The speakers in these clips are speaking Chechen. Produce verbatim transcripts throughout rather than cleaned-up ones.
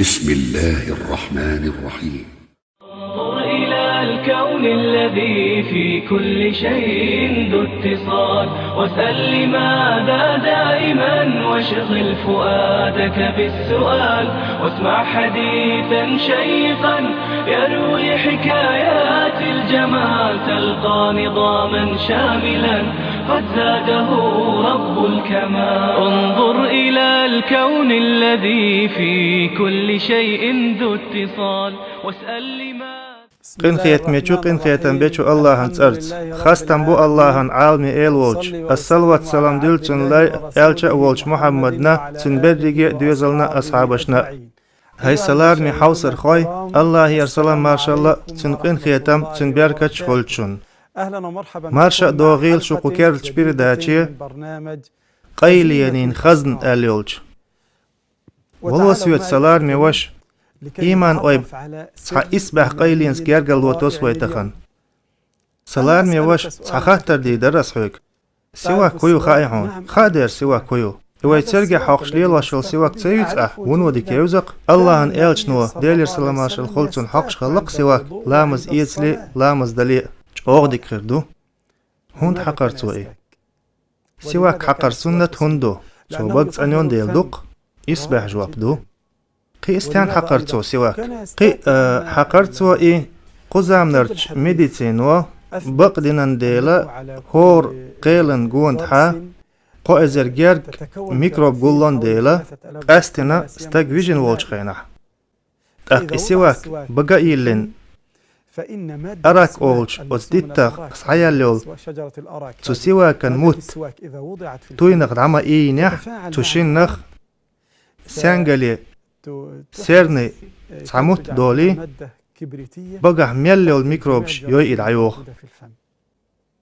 بسم الله الرحمن الرحيم. انظر إلى الكون الذي في كل شيء ذو اتصال، واسأل لماذا دائما، واشغل فؤادك بالسؤال، واسمع حديثا شيقا يروي حكايات الجمال، تلقى نظاما شاملا قد زاده رب الكمال. انظر إلى الكون الذي في كل شيء ذو اتصال، واسأل لماذا. Къинхетаме чу, къинхетам бечу Аллахьан цӀарца. Хастам бу Аллахьан, Ӏаламий Эла волчу. Ас-салават, салам дуьллу цунна, лай, аьлча а волчу Мухьаммадна, цуьнан берриге а доьзална а, асхьабашна а. ХӀай сан лараме хьовсархой, Аллахьера салам-маршалла, цуьнан къинхетам, цуьнан беркаташ хуьлда шуна. Марша а догӀийла шу кху керлачу передаче, «Къайленийн хазна» аьлла йолчу. Вало соьца, сан лараме ваша, Иман-Ойба, цхьа исбаьхьа къайленца гергарло тосу вай тахана. Сан лараме ваша, цхьа хаттар дийр дара ас хьоьга. Сивак хӀун ю хаьий хьуна? Хаа дера сивак хӀун ю. И вай цергехь хьокхуш лелош йолу сивак ца юьйцу ахь, вуно дика евза-кх. Аллахьан элчано, Делера салам-маршалла хуьлда цунна, хьокхуш хилла-кх сивак, ламаз эцале а, ламаз дале а. ЧӀогӀа дика хир ду. ХӀунда хьакхара цо и? Сивак хьакхар суннат хӀунда ду? Цо бага цӀанйо дела ду-кх. Исбаьхьа жоп ду. Кхин а стенна хьакхара цо сивак? Кхин а, э, хьакхара цо и кху заманарчу медицино бакъдинан дела хӀора кхелан гондахьа кхо эзар герга микроб гуллун дела, къаьстина стаг вижина волчу хенахь. ТӀаккха и сивак бага а йиллина, арак олучу оцу диттах схьаяьлла йолу цу сивакан мутт туйнах дӀа ма иййинехь, цу шиннах сенгале, серни цхьа мутт долий, багахь мел йолу микробаш йой и дӀайоху.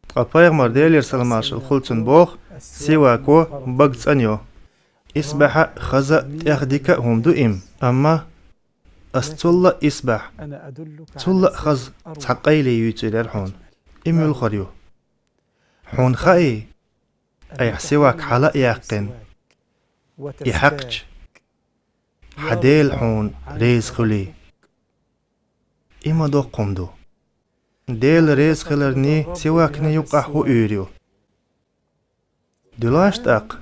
Ткъа пайхамар, Делера салам-маршалла хуьлда цунна, боху, сивако бага цӀанйо. Исбаьхьа а, хаза а, тӀех дика а хӀума ду и, амма ас цул а исбаьхьа, цул а хаза цхьа къайле юьйцур яра хьуна. И муьлхара ю? Хьуна хаьий, айхьа сивак хьала а яьккхина, и хьаькхча, хьан Дела хьуна реза хуьлий? И ма доккха хӀума ду. Дела реза хиларний, сивакний юккъахь хӀун уьйр ю? Дуьллаш тӀаккха,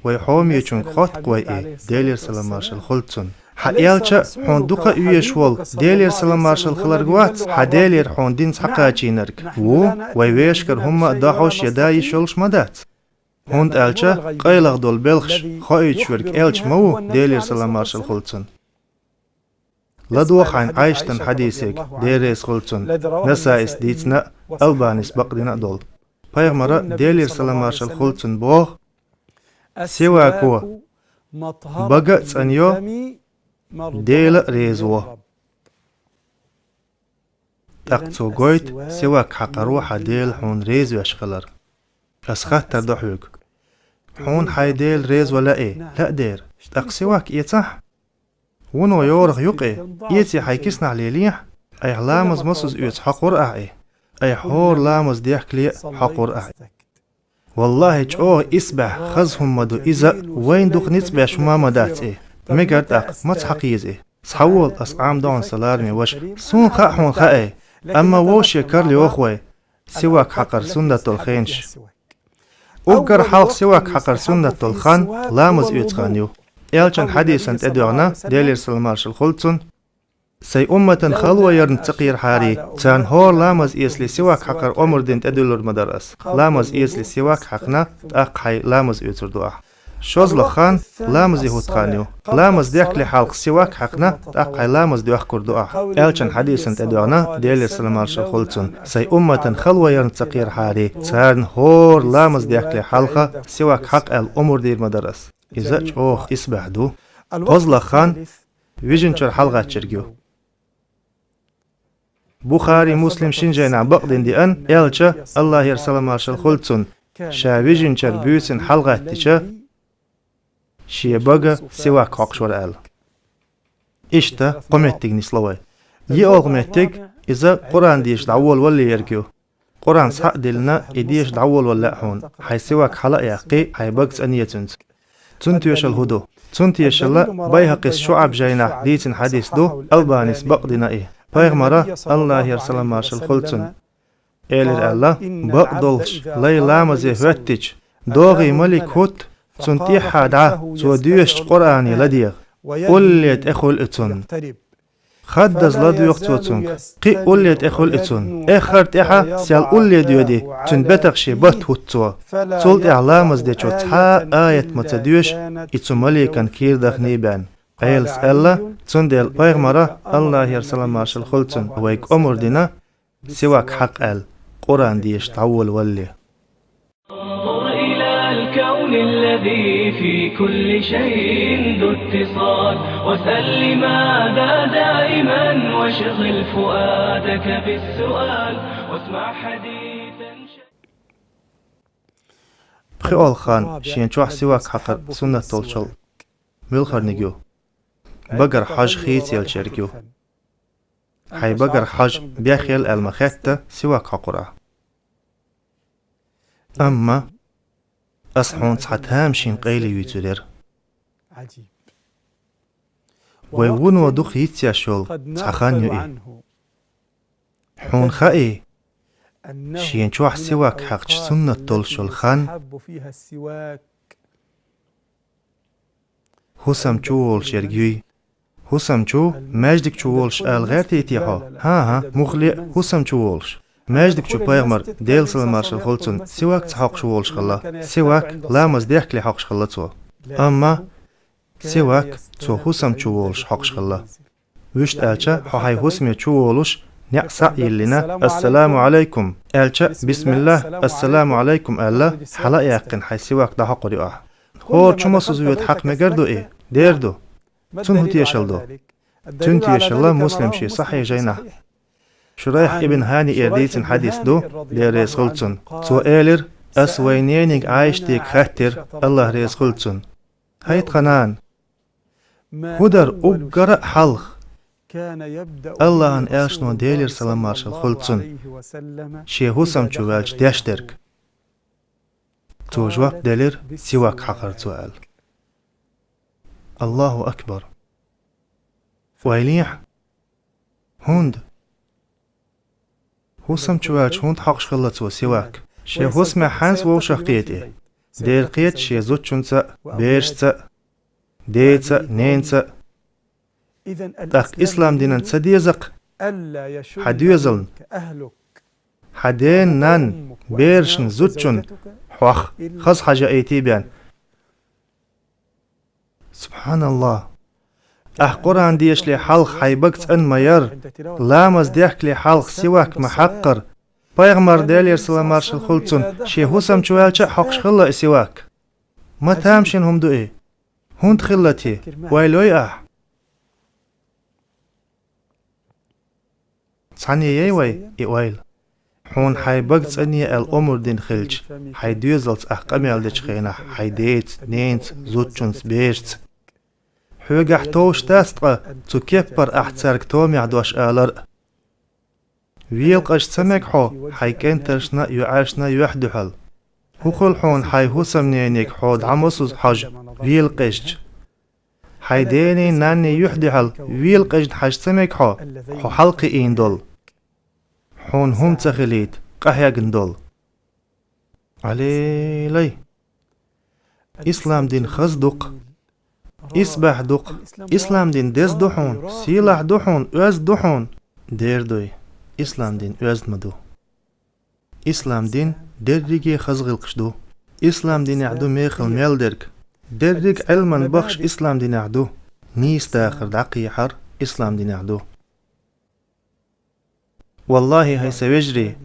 вай хьомечуьнга хотту-кх вай и, Делера салам-маршалла хуьлда цунна. Хьан элча а, хьуна дукха а везаш волу, Делера салам-маршалла хиларг вац, хьан Делера хьуна дин схьакхачийнарг ву, вай вешкара хӀумма а дохьуш я да йиш йолуш ма дац. ХӀунда аьлча къайлаха долу белхаш хоуьйтуш верг элча ма ву, Делера салам-маршалла хуьлда цунна. ЛадогӀа хьайна Ӏайшатан хьадисега, Дела реза хуьлда цунна, Насаис дийцина а, Албанис бакъдина а долу. Пайхамара, Делера салам-маршалла хуьлда цунна, боху: «Сивако бага а цӀанйо, Дела а реза во». ТӀаккха цо гойту сивак хьакхаро хьан Дела хьуна реза веш хилар. Ас хаттар до хьоьга: хьуна хьайн Дела реза ван лаьий? Лаьа дера. ТӀаккха сивак эцахь. Вуно йорах ю-кх и, эций хьайн киснахь лелехь, айхьа ламаз мосазза оьцу хьокхур ахь и, айхьа хӀора ламаз дехкале а хьокхур ахь и. Валлахьи, чӀогӀа исбаьхьа хаза хӀума ма ду иза, вайна дукха ницкъ беш хӀума ма дац и. Мегар тӀаккха, маца хьакха еза и? Схьавола, ас Ӏамадо хьуна, сан лараме ваша. Суна хаьа хьуна хаьий, амма вовшийн карла йоху вай сивак хьакхар суннат долу хенаш. Уггар хьалха сивак хьакхар суннат долу хан ламаз оьцу хан ю. Элчан хьадисан тӀедоьгӀна, Делера салам-маршалла хуьлда цунна: «Сайн умматан хало ярна ца кхерахьарий, царна хӀора ламаз эцале сивак хьакхар омра дина тӀедуьллур ма дара ас». Ламаз эцале сивак хьаькхна, тӀаккха хьайн ламаз оьцур ду ахь. ШозлагӀа хан ламазе хӀутту хан ю. Ламаз дехкале хьалха сивак хьаькхна, тӀаккха хьайн ламаз доьхкур ду ахь. Элчан хьадисан тӀедоьгӀна, Делера салам-маршалла хуьлда цунна: «Сайн умматан хало ярна ца кхерахьарий, царна хӀора ламаз дехкале хьалха сивак хьакха», аьлла омра дийр ма дара ас. Иза чӀогӀа исбаьхьа ду. КхозлагӀа хан вижинчуьра хьалагӀаьттачуьрг ю. Бухари, Муслим шина жайнахь бакъдина деана, элча, Аллахьера салам-маршалла хуьлда цунна, ша вижинчуьра буьйсина хьалагӀаьттича, шен бага сивак хьокхуш вара аьлла. Иштта кхо меттиг нисло вай. ЙиъалгӀа меттиг, иза Къуръан деша дӀаволавалале ерг ю. Къуръан схьа а диллина, и деша дӀаволавала лаьа хьуна, хьайн сивак хьала а яьккхий, хьайн бага цӀанъе цуьнца. Цун тоьшалла хӀун ду? Цун тоьшалла Байхьакъис ШуӀаб жайнахь дийцина хьадис ду, Албанис бакъдина и. Пайхамара, Аллахьера салам-маршалла хуьлда цунна, элира аьлла: «Бакъдолуш лай ламазе хӀоьттича, догӀий малик хӀутту цунна тӀехьа дӀа, цо доьшучу Къуръане ладегӀа. Улле тӀе хуьлу и цунна». Хаддаза ладоьгӀу цо цуьнга, кхин а улле тӀе хуьлу и цунна. Эххар тӀаьхьа сел улле доьди, цуьнан бетах шен батт хӀутту цо. Цул тӀаьхьа ламаз дечо цхьа а аят ма ца доьшу, и цу маликан кийра дахний бен. Ӏелас аьлла: «Цундела Пайхамара, Аллахьера салам-маршалла хуьлда цунна, вайга омра дина, сивак хьакха аьлла, Къуръан деша дӀаволавалале». انظر إلى الكون الذي في كل شيء ذو اتصال، واسأل لماذا دائما، واشغل فؤادك بالسؤال، واسمع حديثا. ПхоьалгӀа хан шен чохь сивак хьакхар суннат долчул муьлхарниг ю? Багара хьожа хийцаелчаьрга ю. Хьайн багара хьожа бехъел аьлла ма хетта, сивак хьокхур ахь. Амма ас хьуна цхьа тамашийна къайле юьйцур яра. Вай вуно дукха йицъеш йолу цхьа хан ю и. Хьуна хаьий, шен чохь сивак хьаькхча суннат долуш йолу хан хӀусам чу волуш ерг юй? ХӀусам чу, маьждиг чу волуш ала гӀертий те хьо? ХӀан-хӀа, муххале а хӀусам чу волуш. Маьждиг чу Пайхамар, Делан салам-маршалла хуьлда цунна, сивак ца хьокхуш волуш хилла. Сивак ламаз дехкале хьокхуш хилла цо. Амма сивак цо хӀусам чу волуш хьокхуш хилла. Вуьшта аьлча, хьо хьайн хӀусаме чу волуш, неӀ схьа а йиллина, «Ассаламу Ӏалайкум», аьлча, «Бисмиллах, ассаламу Ӏалайкум», аьлла, хьала а яьккхина, хьайн сивак дӀахьокхур ю ахь. ХӀора чу массаза воьду хьакха мегар ду и? Дера ду. Цунна хӀун тешалла ду? Цуьнан тешалла Муслима шен сахьихь жайнахь Шурайх ибн ХӀаниера дийцина хьадис ду, Дела реза хуьлда цунна. Цо элира: «Ас вайн нениг Ӏайшатига хаьттира, Аллах реза хуьлда цунна: „ХӀай тхан нана, хӀун дара уггара а хьалха Аллахьан элчано, Делера салам-маршалла хуьлда цунна, шен хӀусам чу ваьлча деш дерг?“ Цо жоп делира: „Сивак хьакхара цо“, – аьлла. Аллаху акбар! Вайлехь! ХӀунда? ХӀусам чу ваьлча хӀунда хьокхуш хилла цо сивак? Шен хӀусамехь хьаьнца вовшах кхета и? Дера кхета шен зудчунца а, берашца а, деца а, ненаца а. ТӀаккха ислам динан ца деза-кх хьан доьзална, хьан ден-нанна, берашна, зудчунна хьох хаза хьажа айти бен. Субханаллах! Ахь Къуръан дешале хьалха хьайн бага цӀан ма яра, ламаз дехкале хьалха сивак ма хьаккхара. Пайхамар, Делера салам-маршалла хуьлда цунна, шен хӀусам чу ваьлча а хьокхуш хилла и сивак. Ма тамашийна хӀума ду и! ХӀунда хилла те? Ойла йой ахь? Цхьанне яй вай и ойла? Хьуна хьайн бага цӀане аьлла омра дина хилча, хьайн доьзалца ахь къамел дечу хенахь, хьайн деца, ненаца, зудчунца, берашца. Хьоьгахь товш дац ткъа цу кеппара ахь цаьрга томехь дош алар а. Велакъаш ца мега хьо хьайн кӀентаршна а, йоӀаршна а юьхь дуьхьал. ХӀун хуьлу хьуна хьайн хӀусамнениг хьо дӀа массаза хьожа велакъежча? Хьайн дений, нанний юьхь дуьхьал велакъежна хьажа ца мега хьо, хьо хьалакхиийна долу, хьуна хӀума ца хилийта къахьегна долу? Алелай! Ислам дин хаза ду-кх. Исбаьхьа ду-кх. Ислам дин деза ду хьуна, сийлахь ду хьуна, оьзда ду хьуна. Дера дуй, ислам дин оьзда ма ду. Ислам дин дерриге хаза гӀиллакхаш ду. Ислам динехь ду мехала мел дерг. Дерриг Ӏилман бахаш ислам динехь ду. Нийса дахар дӀакхехьар ислам динехь ду. Валлахи, хӀай сан вежарий,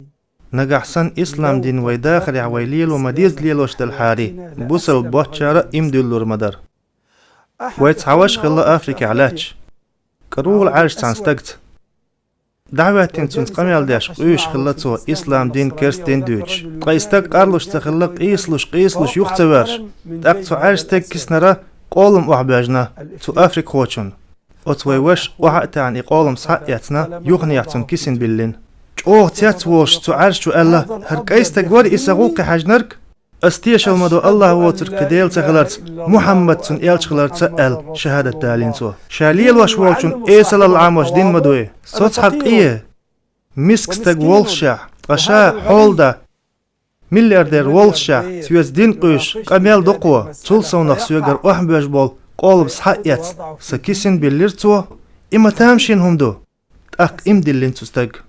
нагахь санна ислам дин вай дахарехь вай лело ма-дезза лелош делахьарий, бусалба боцчара а иман дуьллур ма дара. Вай цхьа ваша хилла Африкехь лаьтташ, кӀаролан Ӏаьржа цхьана стагца. ДӀахӀоьттина цуьнца къамел деш, къуьйсуш хилла цо, ислам дин, керста дин дуьйцуш. Ткъа и стаг къарлуш ца хилла, къийсалуш, къийсалуш, юха ца воьрзуш. ТӀаккха цу Ӏаьржа стеган киснара къолам охьабоьжна цу африкхочунна. Оцу вай вашас охьа а таьӀна, и къолам схьа а эцна, юханехьа цунна кисина биллина. ЧӀогӀа цецволуш цу Ӏаьржачо аьлла: «ХӀара кӀайн стаг вара и сан гӀуллакхе хьаьжнарг?» Ас тешал ма ду АллахӀ воцург кхы Дела ца хиларца, Мухьаммад цун элча хиларца аьлла, шахӀадат далийна цо. Ша лелош волчун эсалал Ӏамош дин ма дуй. Соцахьа къе. Миска стаг воллушехь, ткъа ша хьолда. Миллиардер воллушехь, соьца дин къуьйсуш, къамел дукхо, цул совнах соьгара охьабоьжна болу къолба схьа а эцна, сан кисина биллира цо, и ма тамашийна хӀума ду. ТӀаккха и ма диллина цу стага.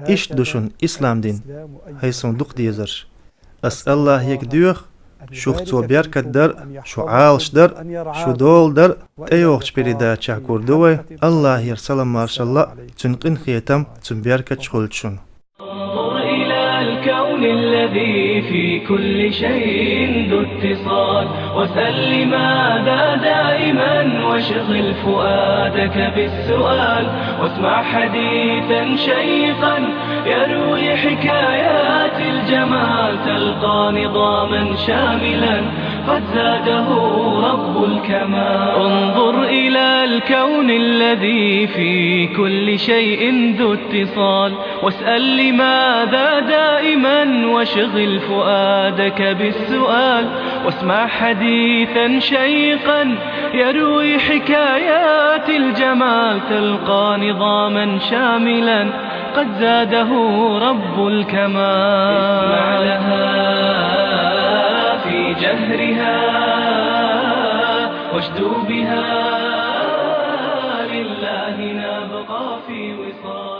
Иштта ду шуна ислам дин, хӀай суна дукха дезарш. Ас АллахӀе доьху, шух цо беркат дар, шу Ӏалаш дар, шу дола дар, тӀейогӀучу передачехь гур ду вай, АллахӀера салам-маршалла, цуьнан къинхетам, цуьнан беркаташ хуьлда шуна. انظر إلى الكون الذي في كل شيء ذو اتصال، واسأل لماذا دائما، واشغل فؤادك بالسؤال، واسمع حديثا شيقا يروي حكايات الجمال، تلقى نظاما شاملا قد زاده رب الكمال. انظر إلى الكون الذي في كل شيء ذو اتصال، واسأل لماذا دائما، واشغل فؤادك بالسؤال، واسمع حديثا شيقا يروي حكايات الجمال، تلقى نظاما شاملا قد زاده رب الكمال. اسمع لها في جهرها، واشدو بها، لله نبقى في وصال.